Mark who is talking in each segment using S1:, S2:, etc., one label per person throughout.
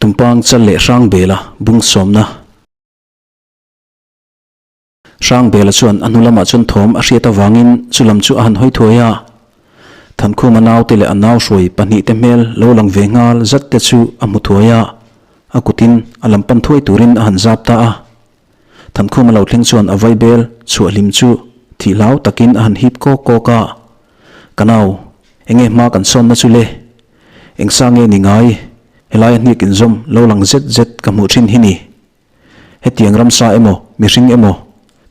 S1: Tumpang chal leh Hrangbela bung sawmna. Hrangbela chuan a hnu lamah chuan thawm a hriat avangin chu lam chu a han hawi thuai a. Thankhuma naute leh a nau hruai pahnihte hmel lo lang ve nghal zat te chu a hmu thuai a, a kutin a lam pan thuai turin a han zap ta a. Thankhuma lo thleng chuan a vaibel chhuah hlim chu thih hlau takin a han hip kawk kawk a, Ka nau, enge hma kan sawnna chu le? Engsa nge ni ngai? Helaia hniak inzawm lo lang zet zet ka hmuh thin hi ni. Hetiang ramsa emaw, mihring emaw,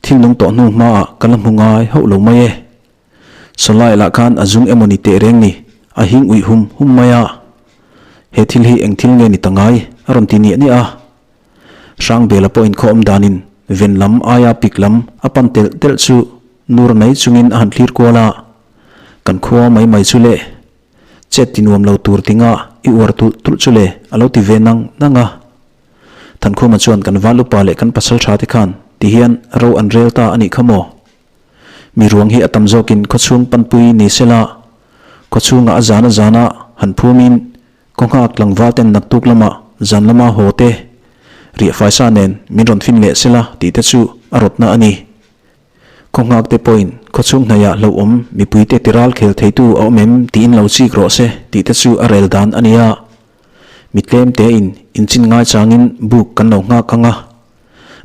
S1: thil nung tawh hnu hmaah ka la hmu ngai hauh lo mai e. Sawlai lah khan a zung emaw ni teh reng ni, a hing uih hum hum mai a. He thil hi eng thil nge ni ta ngai? a rawn ti niah niah a. Hrangbela pawh inkhawm danin ven lam aia pik lam a pan telh telh chu nur mai chungin a han thlir kual a. Kan khua mai mai chu le. Chet ti nuam lo tur tinga i uar tulh tulh chu le a lo ti ve nang nang a. Thankhuma chuan kan val upa leh kan pasal tha te khan ti hian ro an rel ta a nih kha maw? Mi ruang hi a tam zawkin khawchhung panpui ni sela, khawchhungah a zan a zana han phumin khawnghak tlangval ten naktuk lamah zan lama haw te riah faisa nen min rawn fin leh sela tih te chu a rawtna a ni. Khawnghak te pawhin khawchhung hnaihah hlauhawm mipuite tiral khel theitu a awm em tiin lo chik rawh se tih te chu a rel dan a ni a. Mi tlem tein inchin ngai changin buk kan lo nghak ang a,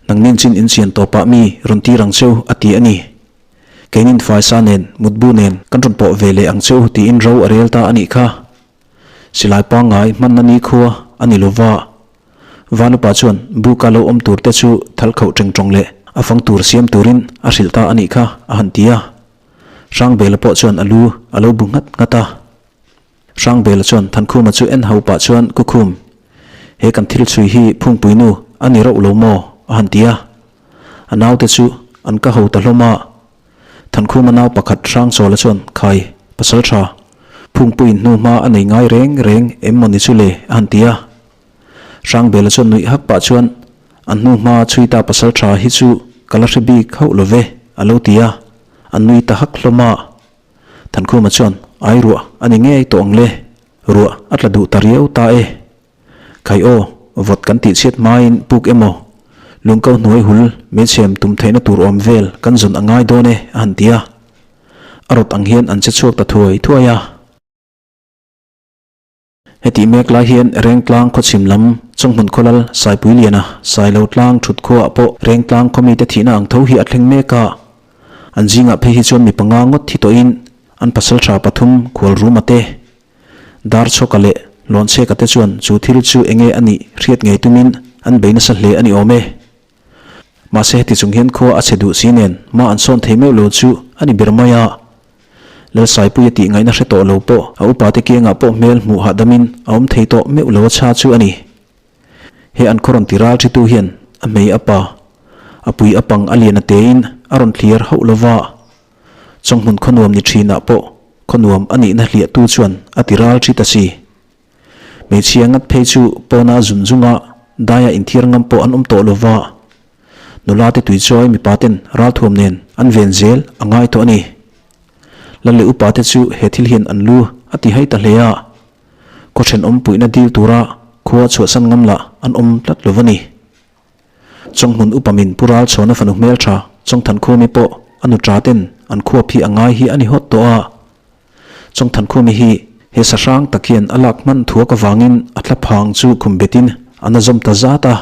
S1: nangnin chin inchian tawpah mi rawn tir ang cheu a ti a ni. Keinin faisa nen mutbu nen kan rawn pawh ve leh ang cheu tiin ro a rel ta a nih kha. Silai pangngai hmanna nikhua a ni lova. Vanupa chuan buka lo awm tur te chu thal khauh teng tawng leh a fang tur siam turin a hrilh ta a nih kha a han ti a. Hrangbela pawh chuan a lu a lo bu nghat nghat a. Hrangbela chuan Thankhuma chu en ho pah chuan Kukhum, he kan thil chhui hi phungpuinu a ni rauh lo maw? a han ti a. A naute chu an ka ho ta hlawm a. Thankhuma nau pakhat Hrangchawla chuan Khai, pasal tha, phungpuiin hnu hma a nei ngai reng reng em maw ni chu le? a han ti a. Hrangbela chuan nuih hak pah chuan An hnu hma chhui ta pasal tha hi chu ka la hre bik hauh lo ve, a lo ti a. An nui ta hak hlawm a. Thankhuma chuan Ai ruah a ni ngei tawh ang le, ruah a tla duh ta riau ta e. Khai aw, vawt kan tih chhiat hmain puk emaw, lungkau hnuai hul hmeichhem tum theihna tur awm vel kan zawn a ngai dawn e, a han ti a. A rawt ang hian an che chhuak ta thuai thuai a. Hetih mek lai hian Rengtlang khawchhim lam Chawnghmun khawlal Saipui Liana Sailo tlang thut khuaah pawh Rengtlang khawmite thihna ang tho hi a thleng mek a. An zingah phei hi chuan mi panga ngawt thi tawhin an pasaltha pathum khual ruma te, Darchhawka leh Lawnchheka te chuan chu thil chu enge a nih hriat ngei tumin an bei nasa hle a ni awm e. Mahse heti chung hian khua a chhe duh si nen mah an sawn thei meuh lo chu a ni ber mai a. Lalsaipuia tih ngaihna hre tawh lo pawh a upate kiangah pawh hmel hmuh hahdamin a awm thei tawh meuh lo a chha chu a ni. He an khaw rawn ti ral thitu hian a hmei a pa, a pui a pang a lian a tein a rawn thlir hauh lo va. Chawnghmun khawnuam ni thinah pawh khawnuam a nihna hliahtu chuan a ti ral thi ta si. Hmeichhia ngat phei chu pawna zun zunga daia inthiar ngam pawh an awm tawh lo va. Nula te tui chawi mipa ten ralthuam nen an ven zel a ngai tawh a ni. Lal leh upa te chu he thil hian an lu a ti hai ta hle a. Khaw thenawm puihna dil tura khua chhuahsan ngam lah an awm tlat lo va ni. Chawnghmun upa min Pu Ralchhawna fanu hmeltha Chawngthankhumi pawh a nuṭa ten an khuap hi a ngai hi a ni hawt tawh a. Chawngthankhumi hi he sahrang tak hian a lak hman thuak avangin a thla phang chu khum betin a na zawm ta zat a.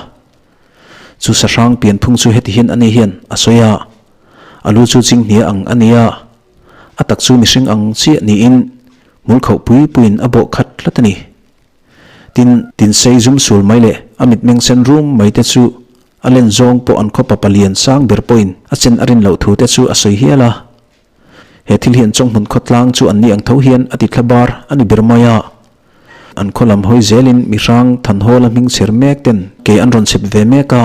S1: Chu sahrang pianphung chu heti hian ani hian a sawi a, a lu chu chinghnia ang a ni a, a tak chu mihring ang chiah niin hmul khauh pui puiin a bawh khat tlat a ni. Tin, tinsei zum sul mai leh a mitmeng sen rum mai te chu a len zawng pawh an khawpa palian sang ber pawhin a chen a rin loh thu te chu a sawi hial a. He thil hian Chawnghmun khawtlang chu an ni ang tho hian a ti thla bar a ni ber mai a. An khaw lam hawi zelin mihrang Thanhawla hming chher mek ten ke an rawn chhep ve mek a.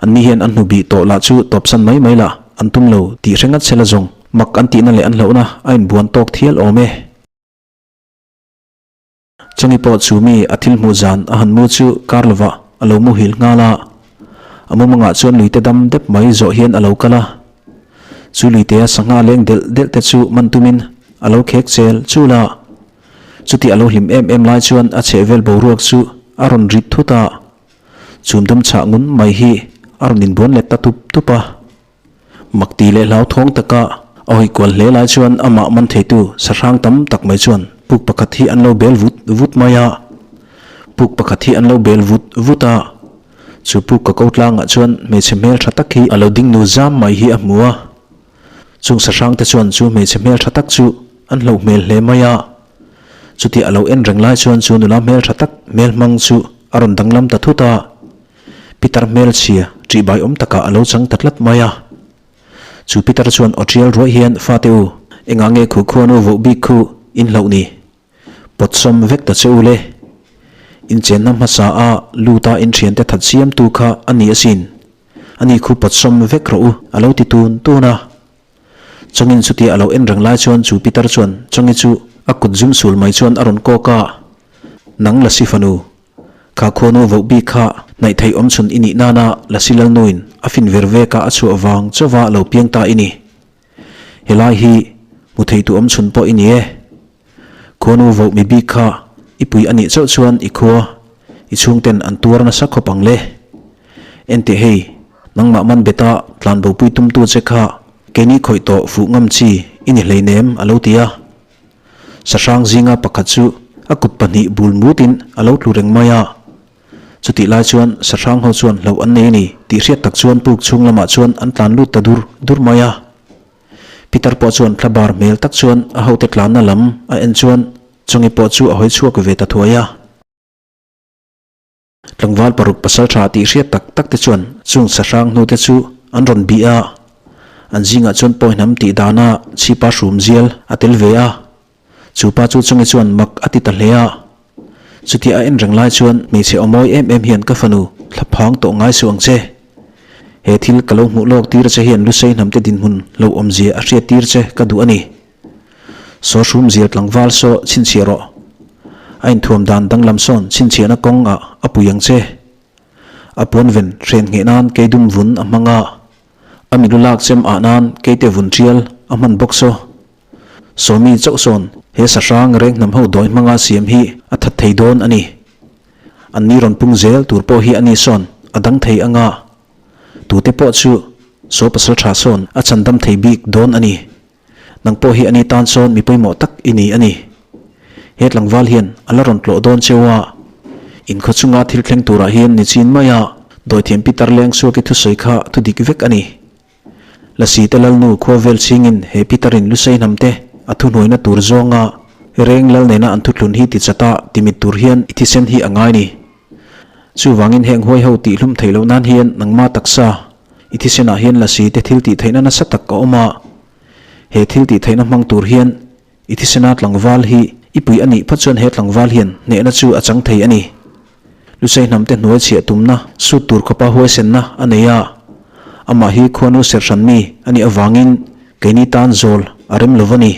S1: An ni hian an hnu bih tawh lah chu tawpsan mai mai lah an tum lo tih hre ngat sela zawng mak an tihna leh an hlauhna a inbuan tawk thial awm e. Chungi pawh chu mi a thil hmuh zan a han mu chu kar lovah a lo muhil nghal a. A mumangah chuan luite dam dep mai zawh hian a lo kal a. Chu luitea sangha leng delh delh te chu man tumin a lo khek chel chul a. Chuti a lo hlim em em lai chuan a chhehvel boruak chu. a rawn rit thut a, chhum dum chhah ngun mai hi a rawn inbuan let ta tup tup a. Makti leh hlauthawng taka a hawi kual hle lai chuan amah man theitu sahrang tam tak mai chuan puk pakhat hi an lo bel vut vut mai a. Puk pakhat hi an lo bel vut vut a. Chu puk ka ko tlangah chuan hmeichhe hmel tha tak hi a lo ding nu zam mai hi a hmu a. Chung sahrang te chuan chu hmeichhe hmel tha tak chu an hloh hmel hle mai a. Chuti a lo en reng lai chuan chu nula hmel tha tak hmel hmang chu a rawn danglam ta thut a. Pitar hmelchhia ṭihbai awm takah a lo chang ta tlat mai a. Chu Pitar chuan aw ṭial ruai hian, Fate u, engah nge khu khuanu voh bik khu in hlauh ni? Pawt sawm vek ta che u le. Inchenna hmasa a luta in ṭhiante that siamtu kha a ni asin. Ani khu pawt sawm vek rawh u, a lo ti tun tun a. Chawngin chutia a lo en reng lai chuan chu Pitar chuan Chawngi chu a kut zum sul mai chuan a rawn kawk a, Nang Lasi fanu, Kha khuanu voh bik kha hnaih theih awm chhun i nih nana Lasi Lalnuin a fin ver veka a chhuah vang chauva lo piang ta i ni. Helai hi hmu theitu awm chhun pawh i ni e. Khuanu voh mi bik kha i pui a nih chauh chuan i khua i chhungten an tuar nasa khawp ang le. Enteh hei, nangmah man beta tlanbopui tumtu che kha keini khawih tawh fuh ngam chi i ni hleinem a lo ti a. Sahrang zinga pakhat chu a kut pahnih bul mutin a lo tlu reng mai a. Chutih lai chuan sahrang ho chuan hlauh an nei a ni tih hriat tak chuan puk chhung lamah chuan an tlan lut ta dur dur mai a. Pitar pawh chuan thlabar hmel tak chuan a hote tlanna lam a en chuan Chawngi pawh chu a hawi chhuak ve ta thuai a. Tlangval paruk pasal tha tih hriat tak tak te chuan chung sahrang hnu te chu an rawn bih a, an zingah chuan pawihnam tih dana chhipa hrum zial a tel ve a, chu pa chu chungi chuan mak a ti ta hle a. Chutia a en reng lai chuan hmeichhe aw mawi em em hian ka fanu thla phang tawh ngai suh ang che. He thil ka lo hmuh lawk tir che hian Lusei hnamte dinhmun lo awmzia a hriat tir che ka duh a ni. Saw hrum zir tlangval saw chhinchhiah rawh. A inthuam dan danglam sawn chhinchhiahna kawng ah a pui ang che. A puan ven hren ngheh nan keidum vun a hmang a, a milu lak chem ah nan keite vun tial a hman bawk saw. Sawmi chauh sawn he sahrang reng hnam ho dawi hmanga siam hi a that thei dawn a ni. An ni rawn pung zel tur pawh hi a ni sawn a dang thei anga tute pawh chu saw pasal tha sawn a chhandam thei bik dawn a ni. Nang pawh hi ani tan sawn mi pawimawh tak i ni a ni. He tlangval hian a la rawn tlawh dawn cheu a. Inkhaw chunga thil thleng turah hian ni chin mai a, dawithiam Pitar Lengsuaki thusawi kha thu dik vek a ni. Lasi te Lalnu khua vel chingin he Pitarin Lusei hnamte a thuhnuaina tur zawnga reng lal nena an thuthlun hi ti chata timit tur hian i thisen hi a ngai ni. Chuvangin heng huai ho tihhlum theih loh nan hian nangma taksa i thisenah hian lasi te thil tih theihna nasa tak a awm a. He thil tih theihna hmang tur hian i thisena tlangval hi i pui a nih phawt chuan he tlangval hian hnehna chu a chang thei a ni. Lusei hnamte hnuai chhiah tumna sut tur khawpa huaisenna a nei a. Amah hi khuanu serhran mi a nih avangin keini tan zawl a rem lo va ni.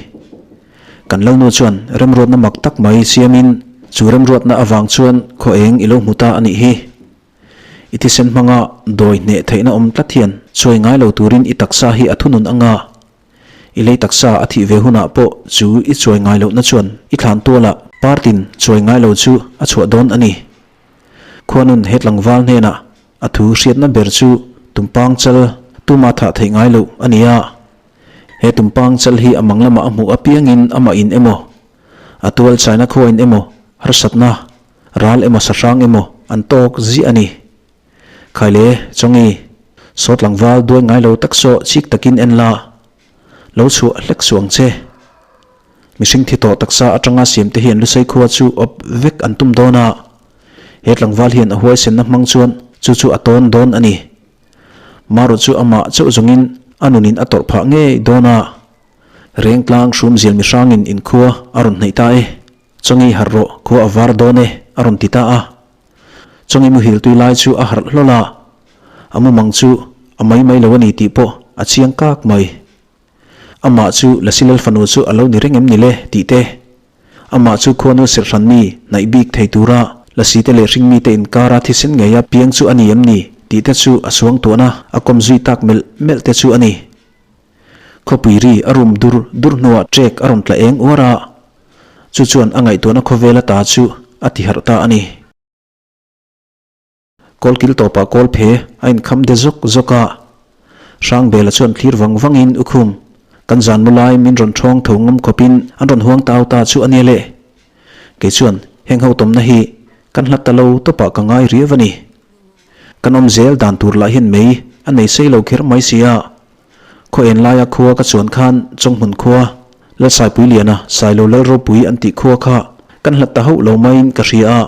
S1: Kan Lalnu chuan remruatna mak tak mai siamin chu remruatna avang chuan khaw eng i lo hmu ta a nih hi. I thisen hmanga dawi hneh theihna awm tlat hian chuai ngai lo turin i taksa hi a thunun anga i lei taksa a thih ve hunah pawh chu i chuai ngai lohna chuan i thlan tualah partin chuai ngai lo chu a chhuah dawn a ni. Khuanun he tlangval hnenah a thu hriatna ber chu tumpang chal tuma thah theih ngai loh a ni a. He tumpang chal hi a mang lamah a hmuh apiangin amah in emaw, a tual chaina khuain emaw, harsatna, ral emaw sahrang emaw an tawk ziah a ni. Khaile, Chawngi, saw tlangval duai ngai lo tak saw chik takin en la, lo chhuah hlek suh ang che. Mihring thi tawh taksa atanga siamte hian Lusei khua chu awp vek an tum dawn a, he tlangval hian a huaisenna hmang chuan chu chu a tawn dawn a ni. Marawh chu amah chauh zawngin a nunin a tawrh phah ngei dawn a, Rengtlang hrumzial mihrangin inkhua a rawn hnaih ta e, Chawngi harh rawh khua a var dawn e a rawn ti ta a. Chawngi muhil tui lai chu a harh hlawl a, a mumang chu a mai mai lo a ni tih pawh a chiang kak mai. Amah chu Lasilal fanu chu a lo ni reng em ni le tih te, amah chu khuanu serhran mi hnaih bik thei tura Lasite leh hringmite inkara thisen ngeia piang chu a ni em ni tih te chu a suangtuahna a kawm zui tak melh melh te chu a ni. Khawpui ri a rum dur dur hnuah ṭek a rawn tla eng uar a, chu chuan a ngaihtuahna khawvela ta chu a tiharh ta a ni. Kawlkil tawpah kawlphe a inkham de zawk zawk a. Hrangbela chuan thlir vang vangin U Khum, kan zan mu lai min rawn ṭhawng tho ngam khawpin an rawn huang tau ta chu a nia le. Kei chuan heng ho tawmna hi kan hlat ta lo tawpah ka ngai riau a ni. Kan awm zel dan tur lah hian mei a nei sei lo kher mai si a. Khaw en laia khua ka chuan khan Chawnghmun khua, Lalsaipuiliana, Sailo Lalropui an tih khua kha kan hlat ta hauh lo maiin ka hria a.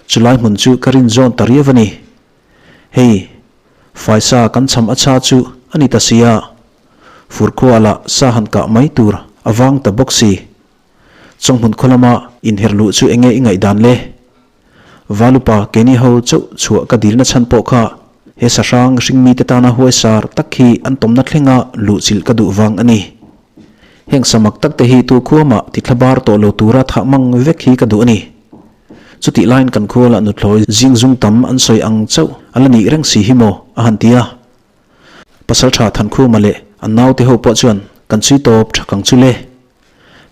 S1: Chulai hmun chu ka rin zawn ta riau a ni. Hei, faisa kan cham a cha chu a ni ta si a, fur khua lah sa han kah mai tur a vang ta bawk si. Chawnghmun khaw lama inher luh chu enge i ngaihdan le? Valupa keini ho chauh chhuah ka dilna chhan pawh kha he sahrang hringmite tana huaisar tak hi an tawmna thlenga luhchilh ka duh vang a ni. Heng samak tak te hi tu khuamah tithla bar tawh lo tura thah mang vek hi ka duh a ni. Chutih laiin kan khuala nuthlawi zing zung tam an sawi ang chauh a la nih reng si hi maw? a han ti a. Pasaltha Thankhuma leh an naute ho pawh chuan kan chhui tawp tha kang chu le.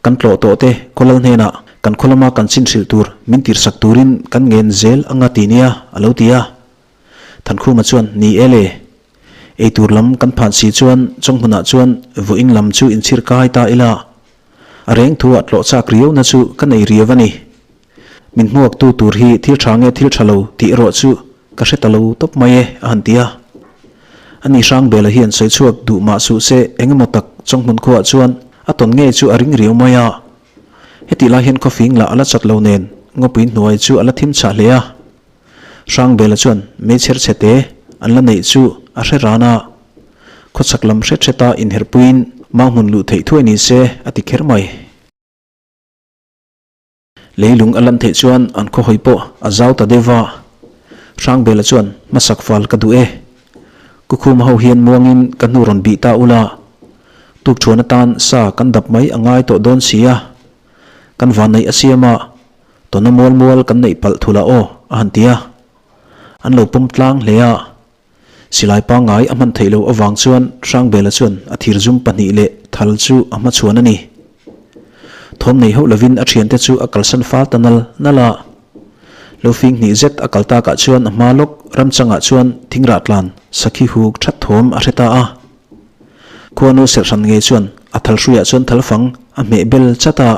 S1: Kan tlawh tawh te khawlal hnenah kan khaw lama kan chin hrilh tur min tirhsak turin kan ngen zel anga ti nia a lo ti a. Thankhuma chuan ni e le. Eitur lam kan phan si chuan chawnghmunah chuan vawiin lam chu inchhir kai ta ila. A reng thu ah tlawh chak riau na chu ka nei riau a ni. Min hmuak tu tur hi thil tha nge thil tha lo tih erawh chu ka hre ta lo tawp mai e a han ti a. Ani Hrangbela hian sawi chhuak duh mah suh se eng emaw tak chawnghmun khuaah chuan a tawn ngei chu a ring riau mai a. Hetih lai hian khawfing lah a la chat lo nen ngawpui hnuai chu a la thim chhah hle a. Hrangbela chuan meichher chhe te an la neih chu a hre ran a, khawchhak lam hret hreta inherhpuiin mau hmun luh theih thuai ni se a ti kher mai. Leilung a lan theih chuan an khawhawi pawh a zau ta deuh va. Hrangbela chuan hmasak fal ka duh e. Kukhuma ho hian muangin ka hnu rawn bih ta ula, tukṭhuan atan sa kan dap mai a ngai tawh dawn si a, kan vanneih a siam a, Tawna mual mual kan neih palh thul a aw, a han ti a. An lo pawm tlang hle a. Silai pangngai a hman theih loh avang chuan Hrangbela chuan a thirzum pahnih leh thal chu a hmachhuan a ni. Thawm nei hauh lovin a thiante chu a kalsan fal ta nal nal a. Lo fing hnih zet a kal takah chuan a hma lawk ramchangah chuan thingrah tlan sakhi huk that thawm a hre ta a. Khuanu serhhran ngei chuan a thal hruiah chuan thalfang a hmeh bel chat a.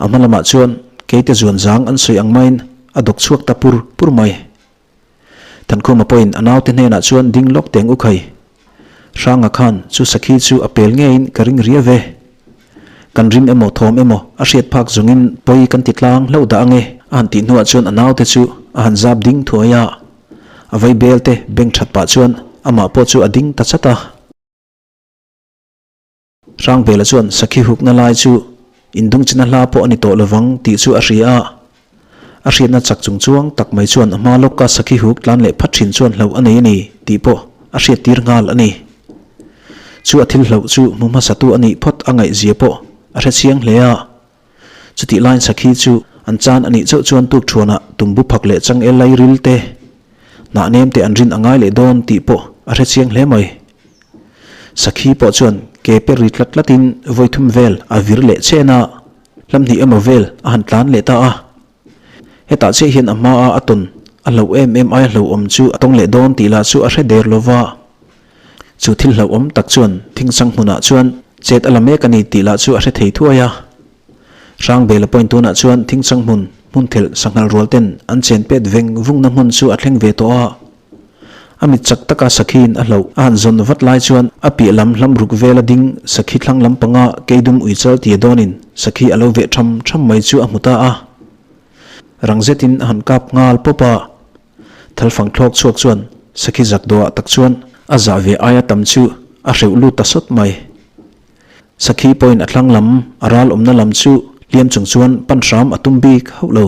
S1: A hma lamah chuan keite zuan zang an sawi ang maiin a dawk chhuak ta pur pur mai. Thankhuma pawhin a naute hnenah chuan ding lawk teng u khai. Hranga khan chu sakhi chu a pel ngeiin ka ring ria ve. Kan rim emaw thawm emaw a hriat phak zawngin pawi kan ti tlang hlauh dah ange a han tih hnuah chuan a naute chu a han zap ding thuai a. A vai bel te beng that pah chuan amah pawh chu a ding ta chat a. Hrangvela chuan sakhi hukna lai chu indungchina hla pawh a ni tawh lovang tih chu a hria a. A hriatna chak chung chuang tak mai chuan a hma lawka sakhi huk tlan leh phat thin chuan hlauh a nei a ni tih pawh a hriattir nghal a ni. Chu a thil hlauh chu hmu hmasatu a nih phawt a ngaihzia pawh a hre chiang hle a. Chutih laiin sakhi chu an chan a nih chauh chuan tuk thuanah tumbu phak leh changel lai ril te, hnah nem te an rin a ngai leh dawn tih pawh a hre chiang hle mai. Sakhi pawh chuan ke per ri tlat tlatin vawi thum vel a vir leh chen a, hlam hnih emaw vel a han tlan leh ta a. Hetah chiah hian a hmaa a tawn a hlauh em em aia hlauhawm chu a tawng leh dawn tih lah chu a hre der lo va. Chu thil hlauhawm tak chuan thingchang hmunah chuan chet a la mek a ni tih lah chu a hre thei thuai a. Hrangbela point tunah chuan thingchang hmun hmun thelh sanghal rual ten an chen pet veng vungna hmun chu a thleng ve tawh a. A mit chak taka sakhiin a hlauh a han zawn vat lai chuan a piah lam hlam ruk vela ding sakhi thlang lampanga keidum uichal tia dawnin sakhi a lo veh tham tham mai chu a hmu ta a. Rang zetin a han kap nghal pawp a. Thalfang thlawk chhuak chuan sakhi zak dawhah tak chuan a zah ve aia tam chu a hreuh lut ta sawt mai. Sakhi pawhin a thlang lam a ral awmna lam chu hliam chung chuan pan hram a tum bik hauh lo.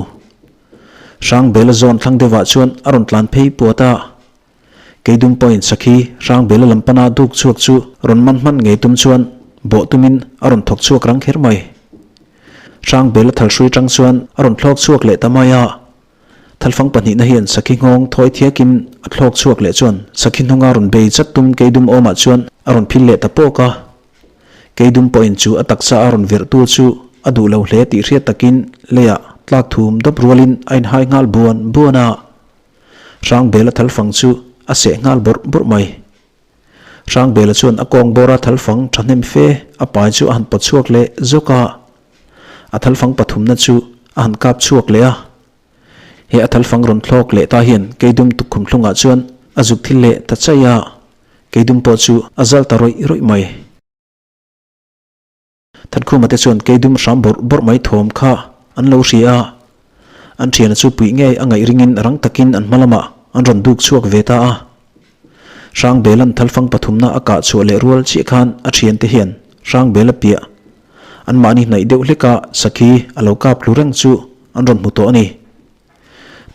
S1: Hrangbela zawn thlang deuhah chuan a rawn tlan phei puat a. Keidum pawhin sakhi Hrangbela lam pana duk chhuak chu rawn man hman ngei tum chuan bawh tumin a rawn thawk chhuak rang kher mai. Hrangbela thalhrui tang chuan a rawn thlawk chhuak leh ta mai a. Thalfang pahnihna hian sakhi nghawng thawi thiakin a thlawk chhuak leh chuan sakhi hnunga rawn bei chat tum Keidum awmah chuan a rawn phil leh ta pawk a. Keidum pawhin chu a taksa a rawn virh tu chu a duh lo hle tih hriat takin leiah tlak thum dawp rualin a inhai nghal buan buan a. Hrangbela thalfang chu a seh nghal bawrh bawrh mai. Hrangbela chuan a kawng bawra thalfang thahnem fe a pai chu a han pawt chhuak leh zawk a. A thalfang pathumna chu a han kap chhuak leh a. He a thalfang rawn thlawk leh ta hian Keidum tukkhum thlungah chuan a zuk thil leh ta chaih a, Keidum pawh chu a zal ta rawih rawih mai. Thankhuma te chuan Keidum hram bawrh bawrh mai thawm kha an lo hria a, an thiana chu puih ngei a ngaih ringin rang takin an hma lamah an rawn duk chhuak ve ta a. Hrangbela'n thalfang pathumna a kah chhuah leh rual chiah khan a thiante hian Hrangbela piah anmahni hnaih deuh hleka sakhi a lo kap tlu reng chu an rawn hmu tawh a ni.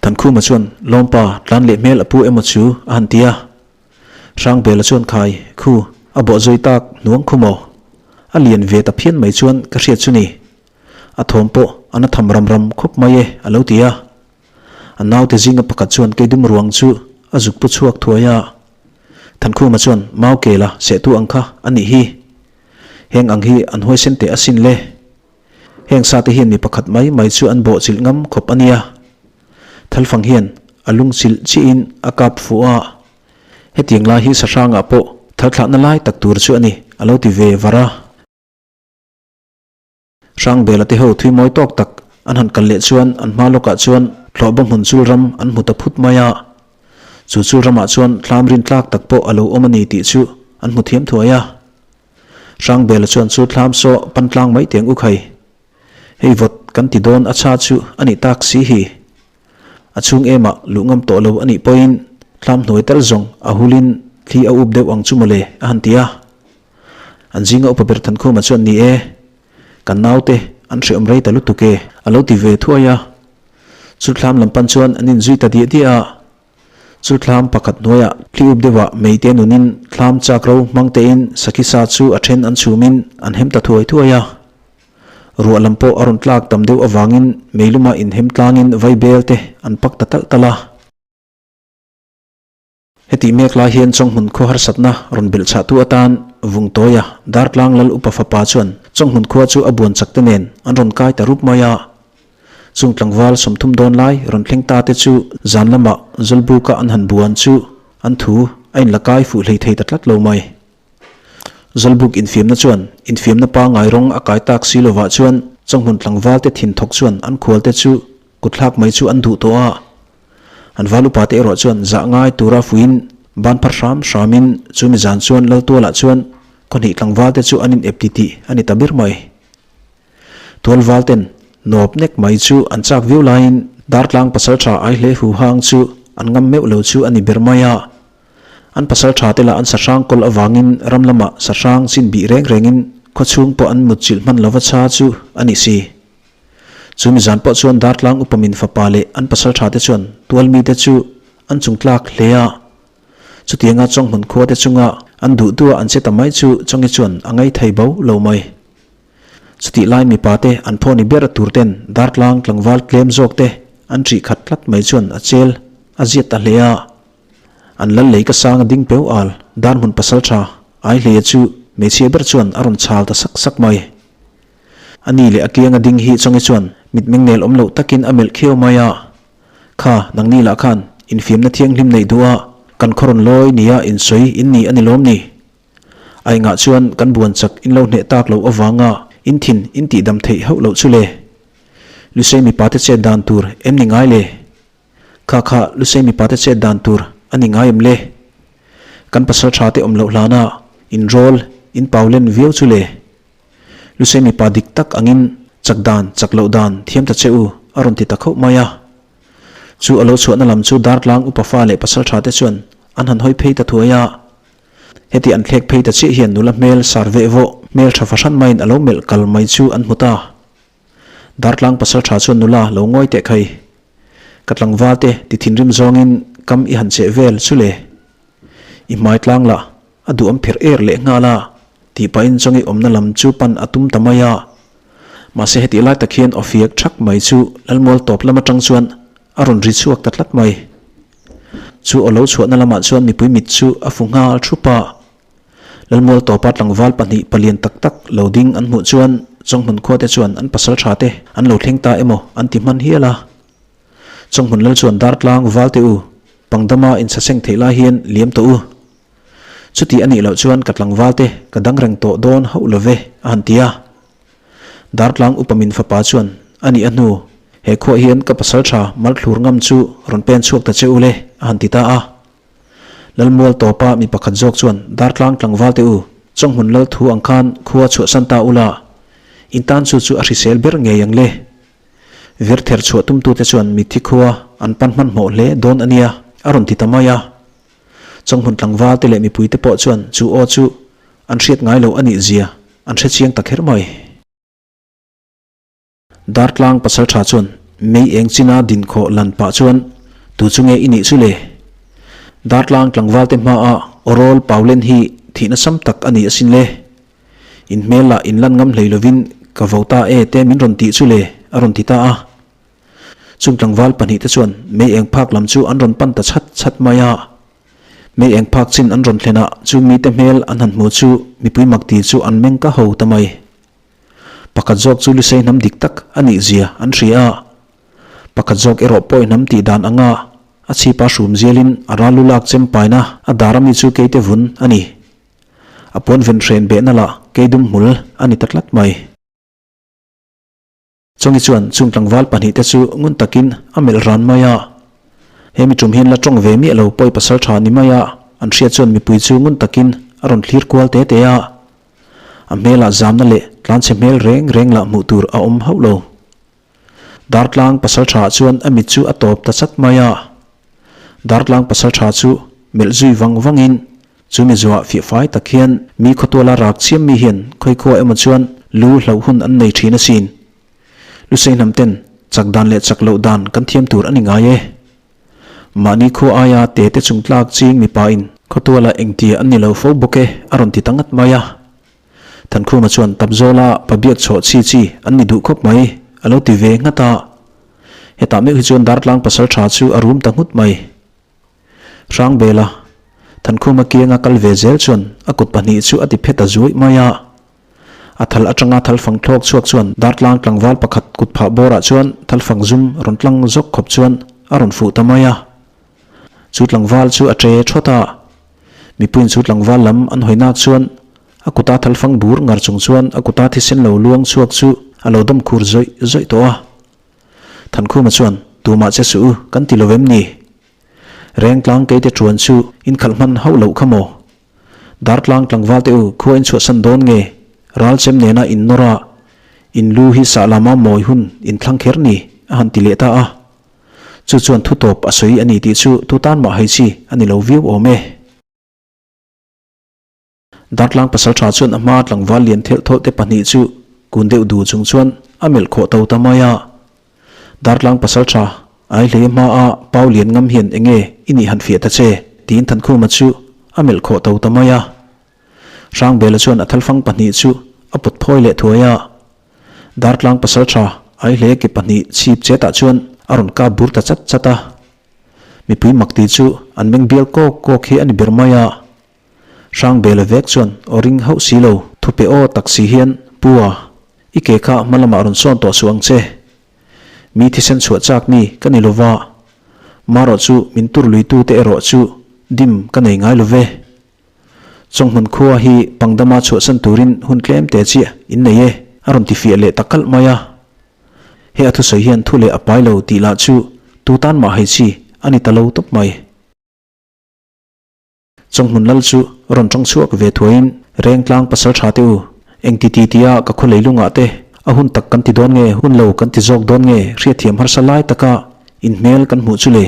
S1: Thankhuma chuan Lawmpa tlan leh hmel a pu emaw chu a han ti a. Hrangbela chuan khai khu a bawh zui tak hnuang khu maw? A lian ve ta phian mai chuan ka hriat chu ni. A thawm pawh a na tham ram ram khawp mai e a lo ti a. A naute zinga pakhat chuan keidum ruang chu a zuk pu chhuak thuai a. Thankhuma chuan mau kela sehtu ang kha a nih hi. Heng ang hi an huaisen teh asin le. Heng sate hian mi pakhat mai mai chu an bawhchilh ngam khawp a nia. Thalfang hian a lungchilh chiahin a kap fuh a. Hetiang lai hi sahrangah pawh thalthlahna lai tak tur chu a ni, a lo ti ve var a. Hrangbela te ho thui mawi tawk tak an han kal leh chuan an hma lawkah chuan thlawhba hmun chul ram an hmu ta phut mai a. Chu chul ramah chuan thlam rin tlak tak pawh a lo awm a ni tih chu an hmu thiam thuai a. Hrangbela chuan chu thlam saw pan tlang mai teng u khai. Hei vawt kan ti dawn a cha chu a nih tak si hi. A chhung emah luh ngam tawh lo a nih pawhin thlam hnuai tal zawng a hulin thli a up deuh ang chu mawle a han ti a. An zinga upa ber Thankhuma chuan ni e, kan naute an hreawm rei ta lutuk e a lo ti ve thuai a. Chu thlam lam pan chuan an inzui ta diah diah a. Chu thlam pakhat hnuaiah thli up deuhah meite nunin thlam chak ro hmang tein sakhi sa chu a then an chhumin an hem ta thuai thuai a. Ruah lam pawh a rawn tlak tam deuh avangin meiluma inhem tlangin vaibel te an pak ta talh talh a. Hetih mek lai hian Chawnghmun khua harsatna rawn belh chhahtu atan Vungtawia Dartlang Lal Upa fapa chuan Chawnghmun khua chu a buan chak te nen an rawn kai ta rup mai a. Chung tlangval 30 dawn lai rawn thleng ta te chu zan lamah Zawlbuka an han buan chu an thu a inla kai fuh hlei thei ta tlat lo mai. Zawlbuk infiamna chuan infiamna pangngai rawng a kai tak si lovah chuan Chawnghmun tlangval te thin thawk chuan an khual te chu kutthlak mai chu an duh tawh a. An val upate erawh chuan zah ngai tura fuiin ban phar hram hramin chumi zan chuan Laltualah chuan khawhnih tlangvalte chu an in ep titih a ni ta ber mai. Tualvalten nawp nek mai chu an chak viau laiin Dartlang pasaltha Aihle Huhang chu an ngam meuh lo chu a ni ber mai a. An pasaltha te lah an sahrang kawl avangin ram lamah sahrang chin bih reng rengin khawchhung pawh an mutchilh hman lova cha chu a ni si. Chu mizan pawh chuan Dartlang upa min fapa leh an pasal tha te chuan tual mite chu an chung tlak hle a. Chutianga Chawnghmun khua te chunga an duh duh a an che ta mai chu Chawngi chuan a ngai thei bo lo mai. Chutih lai mipa te an phaw ni ber tur ten Dartlang tlangval tlem zawk te an ṭih khat tlat mai chuan a chel a ziat ta hle a. An lal lei ka sang a ding peu al Darhmun pasal tha Aihleia chu hmeichhia ber chuan a rawn chhal ta sak sak mai. A ni leh a kianga ding hi Chawngi chuan mitmeng nel awm loh takin a melh khiau mai a, Kha, nangni lah khan infiamna thianghlim neih duh a, kan khaw rawn lawi nia insawi in ni a ni lawm ni? A engah chuan kan buan chak in lo hneh tak loh avanga in thin in tihdam theih hauh loh chu le? Lusei mipate chet dan tur em ni ngai le? Kha kha Lusei mipate chet dan tur a ni ngai em le? Kan pasal tha te awm loh hlana in rawl in pau len viau chu le? Lusei mipa dik tak angin chak dan chak loh dan thiam ta che u a rawn ti ta khauh mai a. Chu a lo chhuahna lam chu Dartlang upa fa leh pasal tha te chuan an han hawi phei ta thuai a. Heti an thlek phei ta chiah hian nula hmel sar veh vawh hmel tha fahran maiin a lo melh kal mai chu an hmu ta. Dartlang pasal tha chuan nula lo ngawi teh khai. Ka tlangval te ti thinrim zawngin kam i han cheh vel chu le. I hmai tlang lah a duham pherh er leh nghal a, tih pahin Chawngi awmna lam chu pan a tum ta mai a. Mahse hetih lai tak hian awfiak thak mai chu Lalmual tawp lam atang chuan a rawn ri chhuak ta tlat mai. Chu aw lo chhuahna lamah chuan mipui mit chu a fu nghal thup a. Lalmual tawpa tlangval pahnih palian tak tak lo ding an hmuh chuan Chawnghmun khua te chuan an pasal tha te an lo thleng ta emaw an ti hman hial a. Chawnghmun lal chuan Dartlang val te u. Pangdama inchhaseng theih lai hian liam tawh u. Chuti a nih loh chuan ka tlangval te ka dang reng tawh dawn hauh lo ve, a han ti a. Dartlang upa min fapa chuan a nih a hnu, he khuah hian ka pasal tha malthlur ngam chu rawn pen chhuak ta che u le, a han ti ta a. Lalmual tawpa mi pakhat zawk chuan Dartlang tlangval te u, Chawnghmun lal thu ang khan khua chhuahsan ta ula, in tan chu chu a hrisel ber ngei ang le. Vir ther chhuah tumtute chuan mitthi khua an pan hmanhmawh hle dawn a nia, a rawn ti ta mai a. Chawnghmun tlangval te leh mipuite pawh chuan chu aw chu an hriat ngai lo a nih zia an hre chiang ta kher mai. Dartlang pasaltha chuan mei eng china dinkhawh lan pah chuan tu chu nge i nih chu le? Dartlang tlangval te hmaah awrawl Paulen hi thihna sam tak a ni asin le. In hmel lah in lan ngam hlei lovin ka vo ta e te min rawn tih chu le a rawn ti ta a. Chung tlangval pahnihte chuan mei eng phak lam chu an rawn pan ta chhat chhat mai a. Mei eng phak chin an rawn thlen ah chu mite hmel an han hmu chu mipui mak ti chu an meng ka ho ta mai. Pakhat zawk chu Lusei hnam dik tak a nih zia an hria a. Pakhat zawk erawh pawi hnam tih dan anga a chhipa hrum zialin a ral lu lak chem paina a dar ami chu keite vun a ni. A puan ven hren behna lah keidum hmul a ni ta tlat mai. Chawngi chuan chung tlangval pahnihte chu ngun takin a melh ran mai a. He mi tum hian la tawng ve miah lo pawi pasal tha ni mai a, an hriat chuan mipui chu ngun takin a rawn thlir kual te te a. A hmelah zamna leh tlanchhe hmel reng reng lah hmuh tur a awm hauh lo. Dartlang pasal tha chuan a mit chu a tawp ta chat mai a. Dartlang pasal tha chu melh zui vang vangin Chu mi zuah fiahfai tak hian mi khawtuala rak chiam mi hian khawikhua emaw chuan lu hlauh hun an nei thin asin. Lusei hnam ten chak dan leh chak loh dan kan thiam tur a ni ngai e. Mahni khua aia te te chung tlak ching mipa in khawtuala engtia an ni lo fo bawk e a rawn ti ta ngat mai a. Thankhuma chuan Tapzawla pa biak chhuah chi chi an ni duh khawp mai a lo ti ve nghat a. Hetah meuh hi chuan Dartlang pasal tha chu a rum ta nghut mai. Hrangbela, Thankhuma kianga kal ve zel chuan a kut pahnih chu a ti phet a zuaih mai a. A thal atanga thalfang thlawk chhuak chuan dartlang tlangval pakhat kut phah bawrah chuan thalfang zum rawn tlang zawk khawp chuan a rawn fuh ta mai a. Chu tlangval chu a che thawt a. Mipuiin chu tlangval lam an hawi nak chuan a kuta thalfang bur ngar chung chuan a kuta thisen lo luang chhuak chu a lo dawm khur zawih zawih tawh a. Thankhuma chuan, Tumah che suh u, kan ti lo em ni? Rengtlang keite ṭuan chu in khalh hman hauh loh kha maw? Dartlang tlangval te u, khua in chhuahsan dawn nge? Ral chem nena in nawr a, in lu hi sah lama mawi hun in thlang kher ni? a han ti leh ta a. Chu chuan thu tawp a sawi a ni tih chu tu tan mah hai chi a ni lo viau awm e. Dartlang pasalṭha chuan a hma tlangval lian thelh thawlh te pahnih chu kun deuh du chung chuan a melh khawh to ta mai a. Dartlang pasalṭha ai hlei hma a pau lian ngam hian enge i nih han fiah ta che tiin Thankhuma chu a melh khawh to ta mai a. Hrangbela chuan a thalfang pahnih chu a pawt phawi leh thuai a. Dartlang pasalṭha ai hlei ke pahnih chhip chetah chuan a rawn kap bur ta chat chat a. Mipui mak ti chu an meng bial kawk kawk hi a ni ber mai a. Hrangbela vek chuan aw ring hauh si lo, thupe aw tak si hian, Pu a, i ke kha hma lamah rawn sawn tawh suh ang che. Mi thisen chhuah chak mi ka ni lova, marawh chu min tur luitu te erawh chu dim ka nei ngai lo ve. Chawnghmun khua hi pangdama chhuahsan turin hun tlem te chiah in nei e, a rawn ti fiah leh ta kalh mai a. He a thusawi hian thu leh a pai lo tih lah chu tu tan mah hei chi a ni ta lo tawp mai. Chawnghmun lal chu rawn tawng chhuak ve thuaiin Rengtlang pasal tha te u, eng ti ti tia ka khaw leilungah te a hun tak kan ti dawn nge hun lo kan ti zawk dawn nge hriatthiam harsa lai taka in hmel kan hmuh chu le.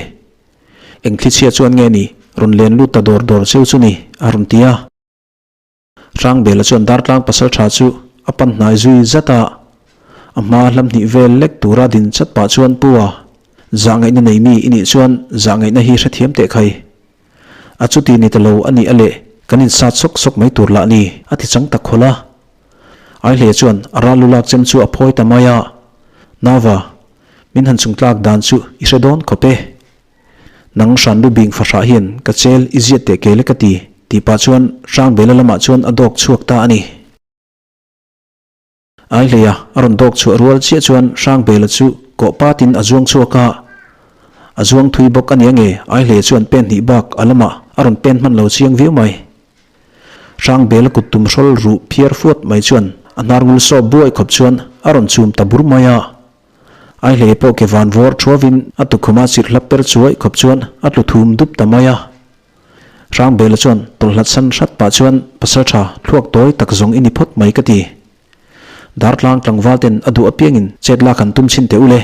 S1: Eng thlichhia chuan nge ni rawn len lut ta dawr dawr cheu chu ni a rawn ti a. Hrangbela chuan Dartlang pasal tha chu a pan hnai zui zat a, a hma hlam hnih vel lek tura din chat pah chuan Pu a, zah ngaihna nei mi i nih chuan zah ngaihna hi hrethiam teh khai. A chuti ni ta lo a nih a leh kan insat sawk sawk mai tur lah ni a ti chang tak khawlh a. Aihle chuan a ral lu lak chem chu a phawi ta mai a, Nauva, min han chung tlak dan chu i hre dawn khawp e. Nang hran lu bing fahrah hian ka chel i ziat teh kel e ka ti, tih pah chuan Hrangbela lamah chuan a dawk chhuak ta a ni. Aihleia a rawn dawk chhuah rual chiah chuan Hrangbela chu kawh patin a zuang chhuak a. A zuang thui bawk a nia nge Aihlei chuan pen hnih bak a lamah a rawn pen hman lo chiang viau mai. Hrangbela kut tum hrawl ruh phiar fuat mai chuan a hnar ngul sawp buai khawp chuan a rawn chum ta bur mai a. Aihlei pawh ke van vawr thuavin a tukhuma chirh hlap per chuai khawp chuan a tlu thum dup ta mai a. Hrangbela chuan tawlhlat san hrat pah chuan pasaltha thluak tawi tak zawng i ni phawt mai ka ti. Dartlang tlangval ten a duh apiangin chet lak han tum chhin teh u le.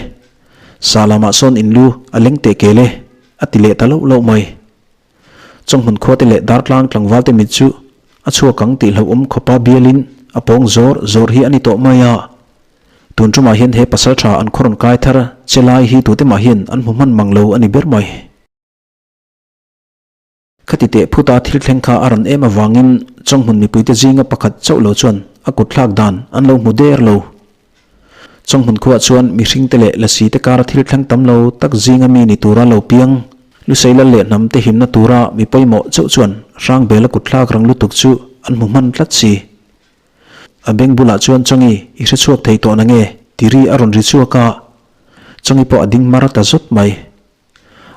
S1: Sa lamah sawn in lu a leng teh kel e, a ti leh ta loh loh mai. Chawnghmun khuate leh Dartlang tlangval te mit chu a chhuak ang tih hlauhawm khawpa bialin a pawng zawr zawr hi a ni tawh mai a. Tun tumah hian he pasaltha an khaw rawn kai thar che lai hi tute mah hian an hmu hman mang lo a ni ber mai. Khati teh phuta thil thleng kha a ran em avangin Chawnghmun mipuite zinga pakhat chauh lo chuan a kut thlak dan an lo hmu der lo. Chawnghmun khuaah chuan mihringte leh lasi te kara thil thleng tam lo tak zinga mi ni tura lo piang, Lusei lal leh hnam te himna tura mi pawimawh chauh chuan Hrangbela kut thlak rang lutuk chu an hmu hman tlat si. A beng bulah chuan Chawngi i hre chhuak thei tawh nange ti ri a rawn ri chhuak a, Chawngi pawh a ding mar ta zawt mai.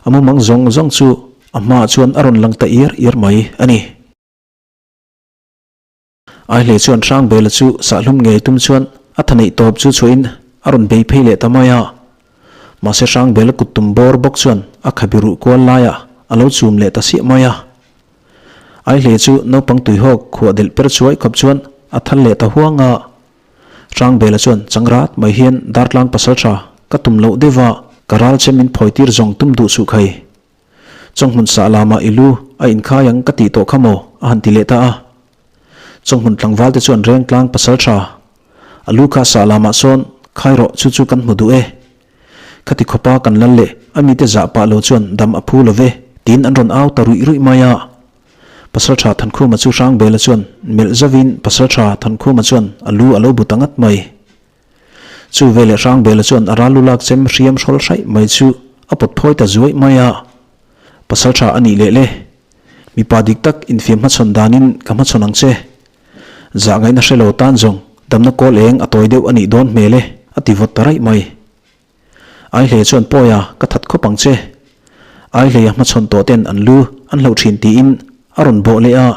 S1: A mumang zawng zawng chu a hmaah chuan a rawn lang ta iar iar mai a ni. Aihlei chuan Hrangbela chu sahlum ngei tum chuan a thaneih tawp chu chhuahin a rawn bei phei leh ta mai a. Mahse Hrangbela kut tum bawr bawk chuan a khabi ruh kual laiah a lo chum leh ta siah mai a. Aihlei chu naupang tuihawk khuah delh per chuai khawp chuan a thal leh ta huang a. Hrangbela chuan changrat mai hian Dartlang pasaltha ka tum loh deuh va, ka ral che min phawi tir zawng tum duh suh khai. Chawnghmun sah lamah i lu a inkhai ang ka tih tawh kha maw? a han ti leh ta a. Chawnghmun tlangval te chuan Rengtlang pasaltha a lu kha sah lamah sawn khai rawh chu chu kan hmu duh e. Khati khawpa kan lal leh a mite zah pah lo chuan dam a phu lo ve tiin an rawn au ta ruih ruih mai a. Pasalṭha Thankhuma chu Hrangbela chuan melh zauvin Pasalṭha Thankhuma chuan a lu a lo bu ta ngat mai. Chu veleh Hrangbela chuan a ral lu lak chem hriam hrawl hraih mai chu a pawt phawi ta zuaih mai a. Pasalṭha a nih leh le. Mipa dik tak infiam hmachhawn danin ka hmachhawn ang che. Zah ngaihna hre lo tan zawng damna kawl eng a tawi deuh a nih dawn hmel e, a ti vawt ta raih mai. Aihlei chuan Pawia ka that khawp ang che. Aihlei a hmachhawn tawh ten an lu an hloh thin tiin a rawn bawh leh a.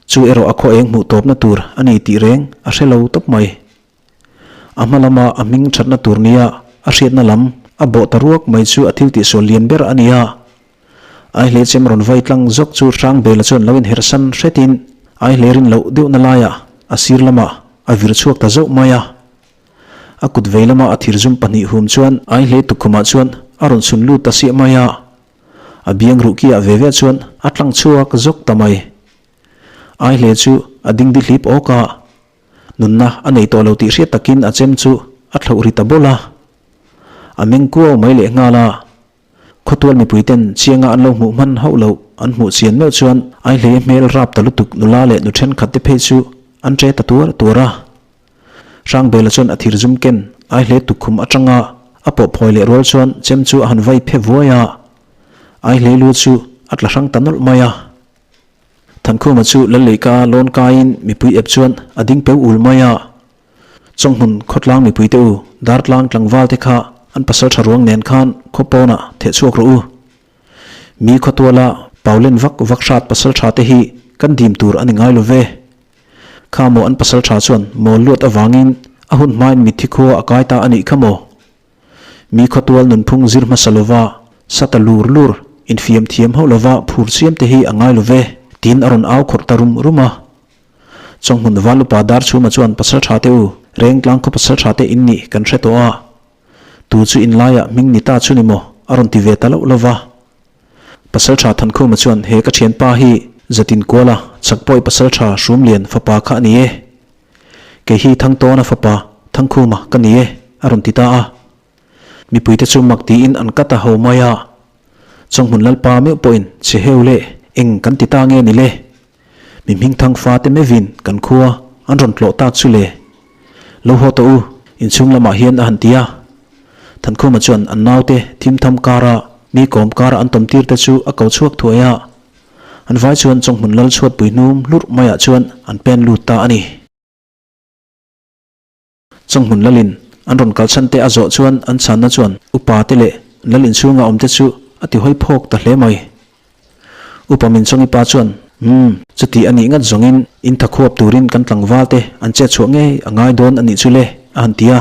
S1: Chu erawh a khaw eng hmuh tawpna tur a ni tih reng a hre lo tawp mai. A hma lama a hming thatna tur nia a hriatna lam a bawh ta ruak mai chu a thil tihsual lian ber a ni a. Aihlei chem rawn vai tlang zawk chu Hrangbela chuan lo inhersan hretin Aihlei rin loh deuhna laiah a sir lamah a vir chhuak ta zauh mai a. A kut vei lama a thirzum pahnih hum chuan Aihlei tukkhumah chuan a rawn chhun lut ta siah mai a. A biang ruh kiah ve ve chuan a tlang chhuak zawk ta mai. Aihlei chu a ding dihlip awk a, nunna a nei tawh lo tih hriat takin a chem chu a thlauh ri ta bawlh a. A meng kuau mai leh nghal a. Khawtual mipui ten chianga an lo hmuh hman hauh loh an hmuh chian meuh chuan Aihlei hmel rap ta lutuk nula leh nu thenkhat te phei chu an che ta tuar tuar a. Hrangbela chuan a thir zum ken Aihlei tukkhum atanga a pawh phawi leh rual chuan chem chu a han vai phe vuai a, Aihlei lu chu a tla hrang ta nawlh mai a. Thankhuma chu Lalleika lawn kaiin mipui ep chuan a ding peu ul mai a. Chawnghmun khawtlang mipuite u, Dartlang tlangval te kha an pasal tha ruang nen khan khaw pawnah theh chhuak rawh u. Mi khawtuala Paulen vak vak hrat pasal tha te hi kan dim tur a ni ngai lo ve. Kha maw an pasal tha chuan mawl luat avangin a hun hmain mitthi khua a kai ta a nih kha maw? Mi khawtual nunphung zir hmasa lova sa ta lur lur, infiam thiam hauh lova phur chiam te hi a ngai lo ve, tiin a rawn au khawrh ta rum rum a. Chawnghmun val upa Darchhuma chuan pasal tha te u, Rengtlang khaw pasal tha te in nih kan hre tawh a. Tu chu in laiah hming ni ta chu ni maw? a rawn ti ve ta loh lova. Pasal tha Thankhuma chuan he ka thianpa hi Zatin Kuala Chakpawi pasal tha Hrumlian fapa kha a ni e. Kei hi Thangtawna fapa Thangkhuma ka ni e a rawn ti ta a. Mipuite chu mak tiin an kat a ho mai a. Chawnghmun Lalpa meuh pawhin che heu leh eng kan ti ta nge ni le? Mi hmingthang fate mevin kan khua an rawn tlawh tak chu le. Lo haw tawh u, inchhung lamah hian a han ti a. Thankhuma chuan an naute thimtham kara mi kawm kara an tawm tir te chu a ko chhuak thuai a. An vai chuan Chawnghmun Lal chhuatpui hnum hlurh maiah chuan an pen lut ta a ni. Chawnghmun Lalin an rawn kalchhan te a zawh chuan an chhanna chuan upa te leh. Lal inchhunga awmte chu a ti hawi phawk ta hle mai. Upa Minchawngi pa chuan, Umm, chuti a nih ngat zawngin in tha khuap turin kan tlangval te an chet chhuah ngei a ngai dawn a nih chu le, a han ti a.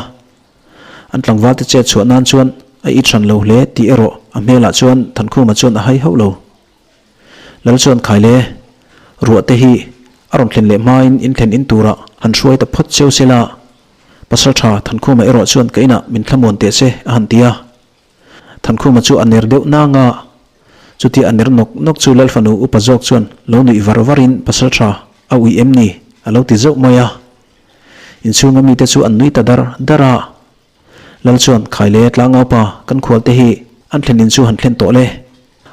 S1: An tlangval te chet chhuah nan chuan a it hran lo hle tih erawh a hmelah chuan Thankhuma chuan a hai hauh lo. Lal chuan khai le, ruah te hi a rawn thlen leh hmain in thlen in turah han hruai ta phawt cheu se la, Pasalṭha Thankhuma erawh chuan ka inah min thlamuan teh che a han ti a. Thankhuma chu a ner deuh nang a, chutia a ner nawk nawk chu Lal fanu upa zawk chuan lo nuih var varin Pasalṭha a ui em ni? a lo ti zauh mai a. Inchhunga mite chu an nui ta dar dar a. Lal chuan khai le tlangaupa kan khualte hi an thlen in chu han thlen tawh le,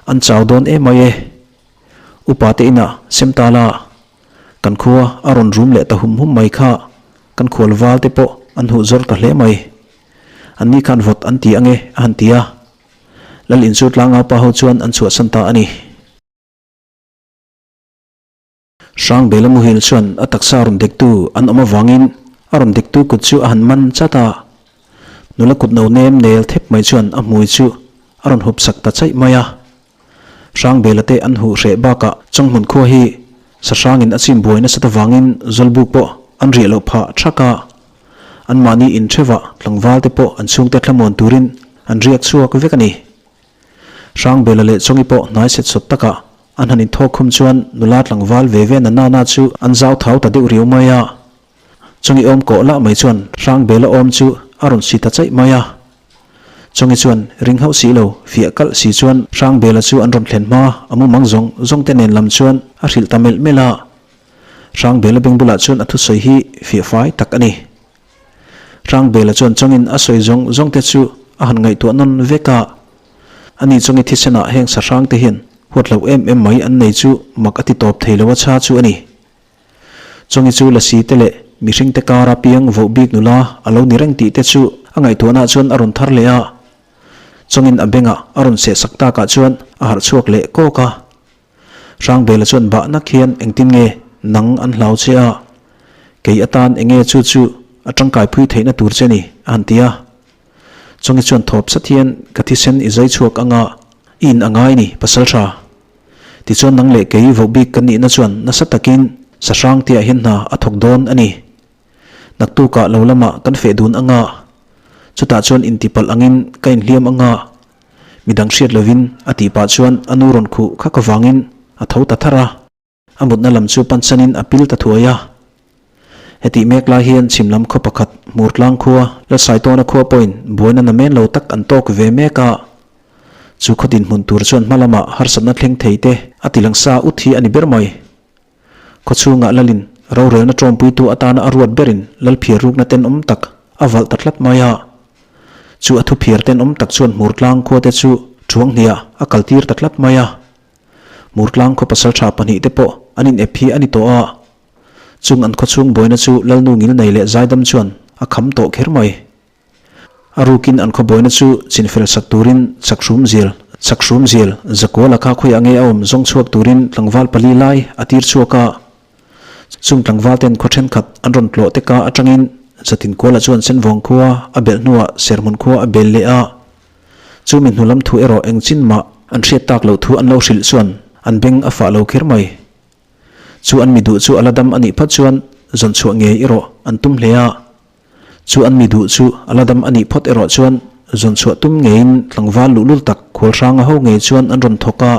S1: an chau dawn em mai e. Upa te inah sem ta la, kan khua a rawn rum leh ta hum hum mai kha kan khual val te pawh an huh zawr ta hle mai. An ni khan vawt an ti ange a han ti a. Lal in chu tlangaupa ho chuan an chhuahsan ta a ni. Hrangbela muhil chuan a taksa rawn dektu an awm avangin a rawn dektu kut chu a han man chat a. Nula kut no nem nel thep mai chuan a hmui chu a rawn hup sak ta chaih mai a. Hrangbela te an huh hreh bakah Chawnghmun khua hi sahrangin a chim buai nasat avangin Zawlbuk pawh an riah loh phah thak a. Anmahni inthevah tlangval te pawh an chhungte thlamuan turin an riak chhuak vek a ni. Hrangbela leh Chawngi pawh hnai set sawt takah An han inthawk khum chuan nula tlangval ve ve na nana chu an zau thau ta deuh riau mai a. Chawngi awm kawh lah mai chuan Hrangbela awm chu a rawn si ta chaih mai a. Chawngi chuan ring hauh si lo, fiah kalh si chuan Hrangbela chu an rawn thlen hma a mumang zawng zawng te nen lam chuan a hrilh ta melh melh a. Hrangbela beng bulah chuan a thusawi hi fiah fai tak a ni. Hrangbela chuan chawngin a sawi zawng zawng te chu a han ngaihtuah nawn vek a. Ani chawngi thisenah heng sahrang te hian huat loh em em mai an nei chu mak a ti tawp thei lo a chha chu a ni. Chawngi chu lasi te leh mihring te kara piang voh bik nula a lo ni reng tih te chu a ngaihtuahna chuan a rawn thar leh a. Chawngin a bengah a rawn sehsak takah chuan a harh chhuak leh kawk a. Hrangbela chuan bah nak hian engtin nge nang an hlau che a, kei atan enge chu chu a tangkai phui theihna tur che ni a han ti a. Chawngi chuan thawp sat hian ka thisen i zai chhuak anga i in a ngai ni pasal tha. Tichuan nang leh kei voh bik kan nihna chuan nasa takin sahrang tiah hian hna a thawk dawn a ni. Naktukah lo lamah kan feh dun anga chutah chuan intipalh angin ka inhliam anga Midang hriat lovin a tih pah chuan a nu rawn khuh khak avangin a tho ta tharh a. A mutna lam chu pansanin a pil ta thuai a. Hetih mek lai hian chhim lam khaw pakhat Hmurtlang khua Lalsaitawna khua pawhin buaina namen lo tak an tawk ve mek a. Chu khaw dinhmun tur chuan hma lamah harsatna thleng thei te a ti lang sa ut hi a ni ber mai. Khaw chhungah Lalin rorelna tawmpuitu atana a ruat berin Lalphiar rukna tenawm tak a valh ta tlat mai a. Chu a thuphiar tenawm tak chuan Hmurtlang khuate chu thuang hniah a kaltir ta tlat mai a. Hmurtlang khaw pasaltha pahnihte pawh an inep hi a ni tawh a. Chung an khawchhung buaina chu Lalnu Ngilnei leh Zaidam chuan a kham tawh kher mai. A rukin an khawbuaina chu chinfel sak turin Chakhrum Zial, Chakhrum Zial, Zakuala kha khawiah nge a awm zawng chhuak turin tlangval pali lai a tir chhuak a. Chung tlangval ten khaw thenkhat an rawn tlawh te ka atangin Zatin Kuala chuan Senvawng khua a belh hnuah Serhmun khua a bel leh a. Chu mi hnulam thu erawh engchin mah an hriat tak loh thu an lo hrilh chuan an beng a fah lo kher mai. Chu an mi duh chu a la dam a nih phawt chuan zawn chhuah ngei erawh an tum hle a. Chu an mi duh chu a la dam a nih phawt erawh chuan zawn chhuah tum ngeiin tlangval luhlul tak khualhranga ho ngei chuan an rawn thawk a,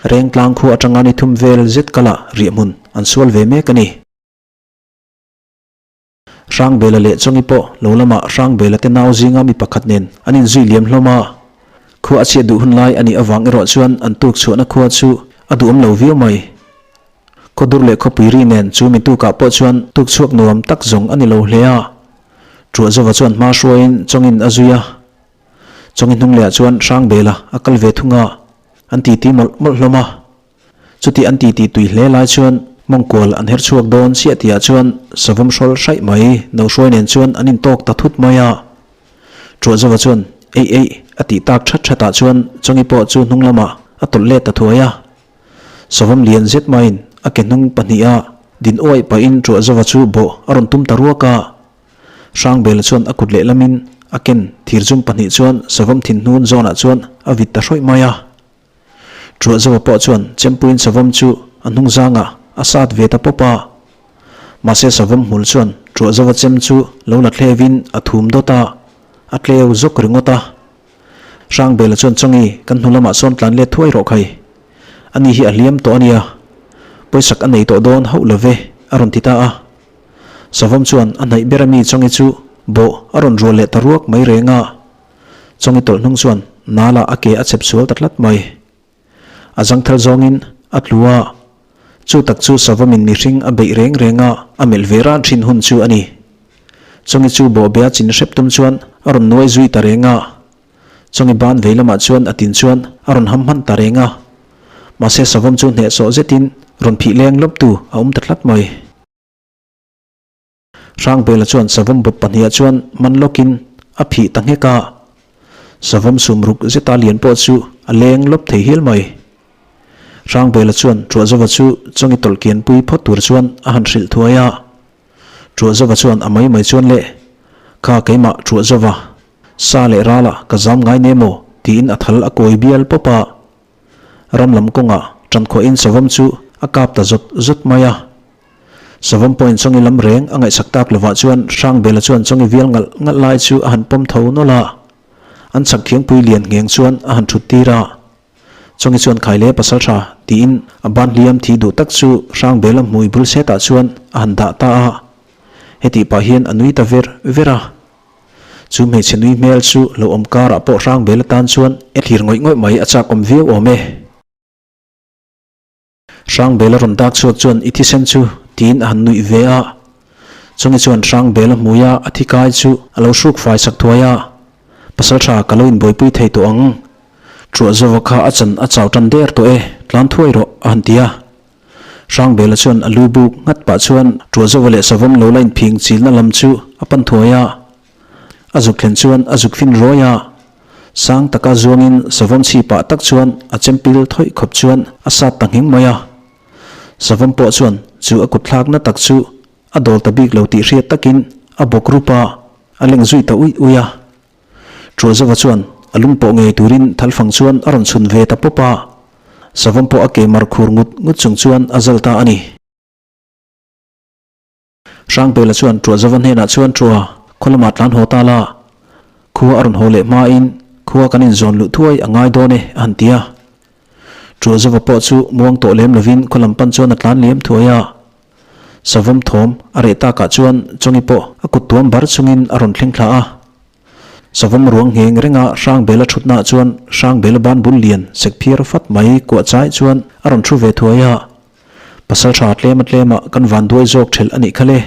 S1: Rengtlang khua atanga ni thum vel zet kalah riahhmun an sual ve mek a ni. Hrangbela leh Chawngi pawh lo lamah Hrangbela te nau zinga mi pakhat nen an inzui liam hlawm a, khua a chhiat duh hun lai a nih avang erawh chuan an tuk chhuahna khua chu a duhawm lo viau mai. Khawdur leh khawpui ri nen chu mi tukah pawh chuan tuk chhuak nuam tak zawng a ni lo hle a. Truahzova chuan hma hruaiin Chawngin a zui a. Chawngi hnung lehah chuan Hrangbela a kal ve thung a, an titi mawlh mawlh hlawm a. Chuti an titi tui hle lai chuan mawngkual an her chhuak dawn chiah tihah chuan savawm hrawl hraih mai no hruai nen chuan an intawk ta thut mai a. Truahzova chuan eih eih a tih tak that thatah chuan Chawngi pawh chu hnung lamah a tawlh let ta thuai a. Savawm lian zet maiin a ke hnung pahniha din uaih pahin Truahzova chu bawh a rawn tum ta ruak a. Hrangbela chuan a kut lehlamin a ken thirzum pahnih chuan savawm thinhnun zawnah chuan a vit ta hrawih mai a. Ṭuahzova pawh chuan chempuiin savawm chu a hnung zangah a sat ve ta pawp a. Mahse savawm hmul chuan ṭuahzova chem chu lo la thlevin a thum dawt a, a tleu zawk ringawt a. Hrangbela chuan Chawngi kan hnu lamah sawn tlan let thuai rawh khai. Ani hi a hliam tawh a nia. Pawisak a nei tawh dawn hauh lo ve, a rawn ti ta a. Savawm chuan a hnaih ber ami Chawngi chu bawh a rawn rual leh ta ruak mai reng a. Chawngi tawlh hnung chuan Nala a ke a chep sual ta tlat mai. A zangthal zawngin a tlu a, chu tak chu Savawmin mihring a beih reng reng a, a melh ve ran thin hun chu a ni. Chawngi chu bawhbea chin hrep tum chuan a rawn nuai zui ta reng a. Chawngi ban vei lamah chuan a tin chuan a rawn ham hman ta reng a. Mahse Savawm chu hnehsawh zetin rawn phih leng lawptu a awm ta tlat mai. Hrangbela chuan savawm bawp pahniha chuan man lawkin a phih ta nghek a, savawm sum ruk zeta lian pawh chu a leng lawp thei hial mai. Hrangbela chuan Ṭuahzova chu chawngi tawlh kianpui phawt tur chuan a han hrilh thuai a. Ṭuahzova chuan a mai mai chuan le, Kha keimah Ṭuahzova, sa leh rala ka zam ngai ne maw? tiin a thal a kawi bial pawp a. Ram lam kawngah ṭankhawhin savawm chu a kap ta zawt zawt mai a. Savawm pawhin chawngi lam reng a ngaihsak tak lovah chuan Hrangbela chuan chawngi vial ngalh ngalh lai chu a han pawm tho nawlh a. An chhak thiangpui lian ngheng chuan a han thut tir a. Chawngi chuan khai le pasal tha tiin a ban hliam thi duh tak chu Hrangbela hmui bul setah chuan a han dah ta a. Hetih pah hian a nui ta ver ver a. Chu hmeichhe nui hmel chu lo awm karah pawh Hrangbela tan chuan e thlir ngawih ngawih mai a chakawm viau awm e. Hrangbela rawn dak chhuak chuan i thisen chu tiin a han nuih ve a. Chungi chuan Hrangbela hmuia a thi kai chu a lo hruk fai sak thuai a. Pasal tha ka lo inbuaipui thei tawh ang. Truah zova kha a chan a chau tan der tawh e, tlan thuai rawh a han ti a. Hrangbela chuan a lu buk nghat pah chuan Truah zova leh savawm lo la inphing chilna lam chu a pan thuai a. A zuk thlen chuan a zuk fin ruai a, sang taka zuangin savawm chhi pah tak chuan a chempil thawih khawp chuan a sat ta nghing mai a. Savawm pawh chuan chu a kut thlakna tak chu a dawl ta bik lo tih hriat takin a bawk rup a, a leng zui ta uih uih a. Ṭuahzova chuan a lung pawh ngei turin thalfang chuan a rawn chhun ve ta pawp a, savawm pawh a ke mar khur ngut ngut chung chuan a zal ta a ni. Hrangpela chuan Ṭuahzova hnenah chuan Ṭua, khaw lamah tlan haw ta la, khua a rawn haw leh hmain khua kan inzawn luh thuai a ngai dawn e, a han ti a. Ṭuahzova pawh chu muang tawh lem lovin khaw lam pan chuan a tlan liam thuai a. Savawm thawm a reh takah chuan Chawngi pawh a kut tuam bar chungin a rawn thleng thla a. Savawm ruang ngheng renga Hrangbela ṭhutnaah chuan Hrangbela ban bul lian sek phiar fat mai kuah chai chuan a rawn ṭhu ve thuai a. Pasal tha tlema tlema kan van duai zawk thelh a nih kha le.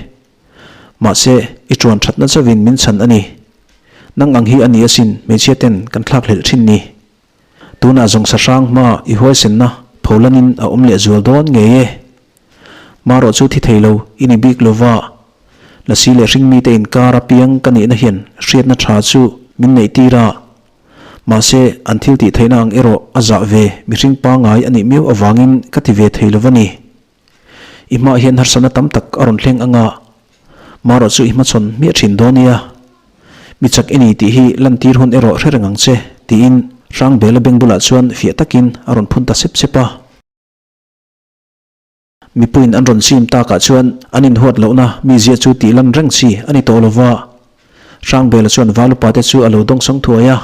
S1: Mahse, i tuan thatna chauhin min chhan a ni. Nang ang hi a ni asin hmeichhia ten kan thlak hlelh thin ni. Tunah zawng sahrang hma i huaisenna pholanin a awm leh zual dawn ngei e. Marawh chu thi thei lo i ni bik lova, Lasi leh hringmite inkar a piang ka nihna hian hriatna tha chu min neih tir a. Mahse, an thil tih theihna ang erawh a zah ve mihring pangngai a nih miau avangin ka ti ve thei lo va ni. I hmaah hian harsatna tam tak a rawn thleng ang a, marawh chu i hmachhawn hmiah thin dawn nia. Mi chak i ni tih hi lantir hun erawh hre reng ang che, tiin Hrangbela beng bulah chuan fiah takin a rawn phun ta sep sep a. Mipuiin an rawn chim takah chuan an inhuat lohna mizia chu tih lan reng chi a ni tawh lo va. Hrangbela chuan Valupa te chu a lo dawngsawng thuai a.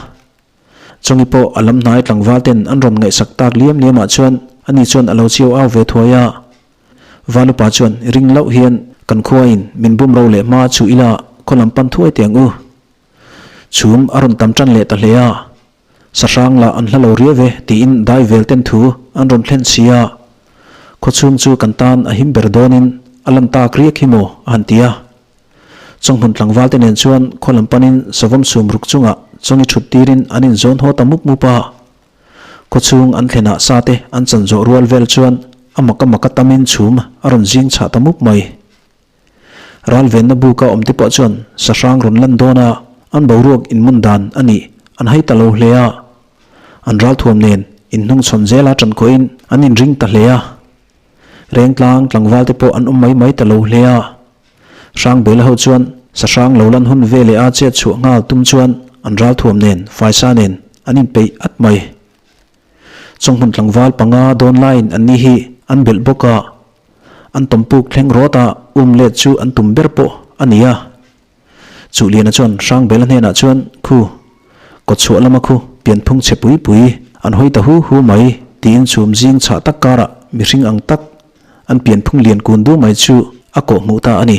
S1: Chawngi pawh a lam hnai tlangval ten an rawn ngaihsak tak liam liamah chuan ani chuan a lo chiau au ve thuai a. Valupa chuan ring loh hian kan khuain min bum ro leh hma chu ila khaw lam pan thuai teh ang u. Chhum a rawn tam tan leh ta hle a. Sahrang lah an hla lo riau e tiin dai vel ten thu an rawn thlen si a, khawchhung chu kan tan a him ber dawnin a lan tak riak hi maw a han ti a. Chawnghmun tlangval te nen chuan khaw lam panin savawm chhum ruk chungah chawngi thut tirin an inzawn haw ta mup mup a. Khawchhung an thlenah sa te an chan zawh rual vel chuan a mak a mak a tamin chhum a rawn zing chhah ta mup mai. Ralvenna buka awmte pawh chuan sahrang rawn lan dawn a, an boruak inmun dan a nih an hai ta lo hle a. An ralthuam nen inhnungchhawn zela ṭan khawhin an inring ta hle a. Rengtlang tlangvalte pawh an awm mai mai ta lo hle a. Hrangbela ho chuan Sahrang lo lan hun veleh a chet chhuah nghal tum chuan an ralthuam nen, faisa nen an inpeih at mai. Chawnghmun tlangval panga dawn laiin anni hi an belh bawk a, an tawmpuk thleng rawt a um let chu an tum ber pawh a ni a. Chuhliana chuan Hrangbela hnenah chuan, Khu, kawtchhuah lama khu pianphung chhe pui pui an hawi ta hu hu mai tiin chhum zing chhah tak karah mihring ang tak an pianphung lian kun du mai chu a kawhhmuh ta a ni.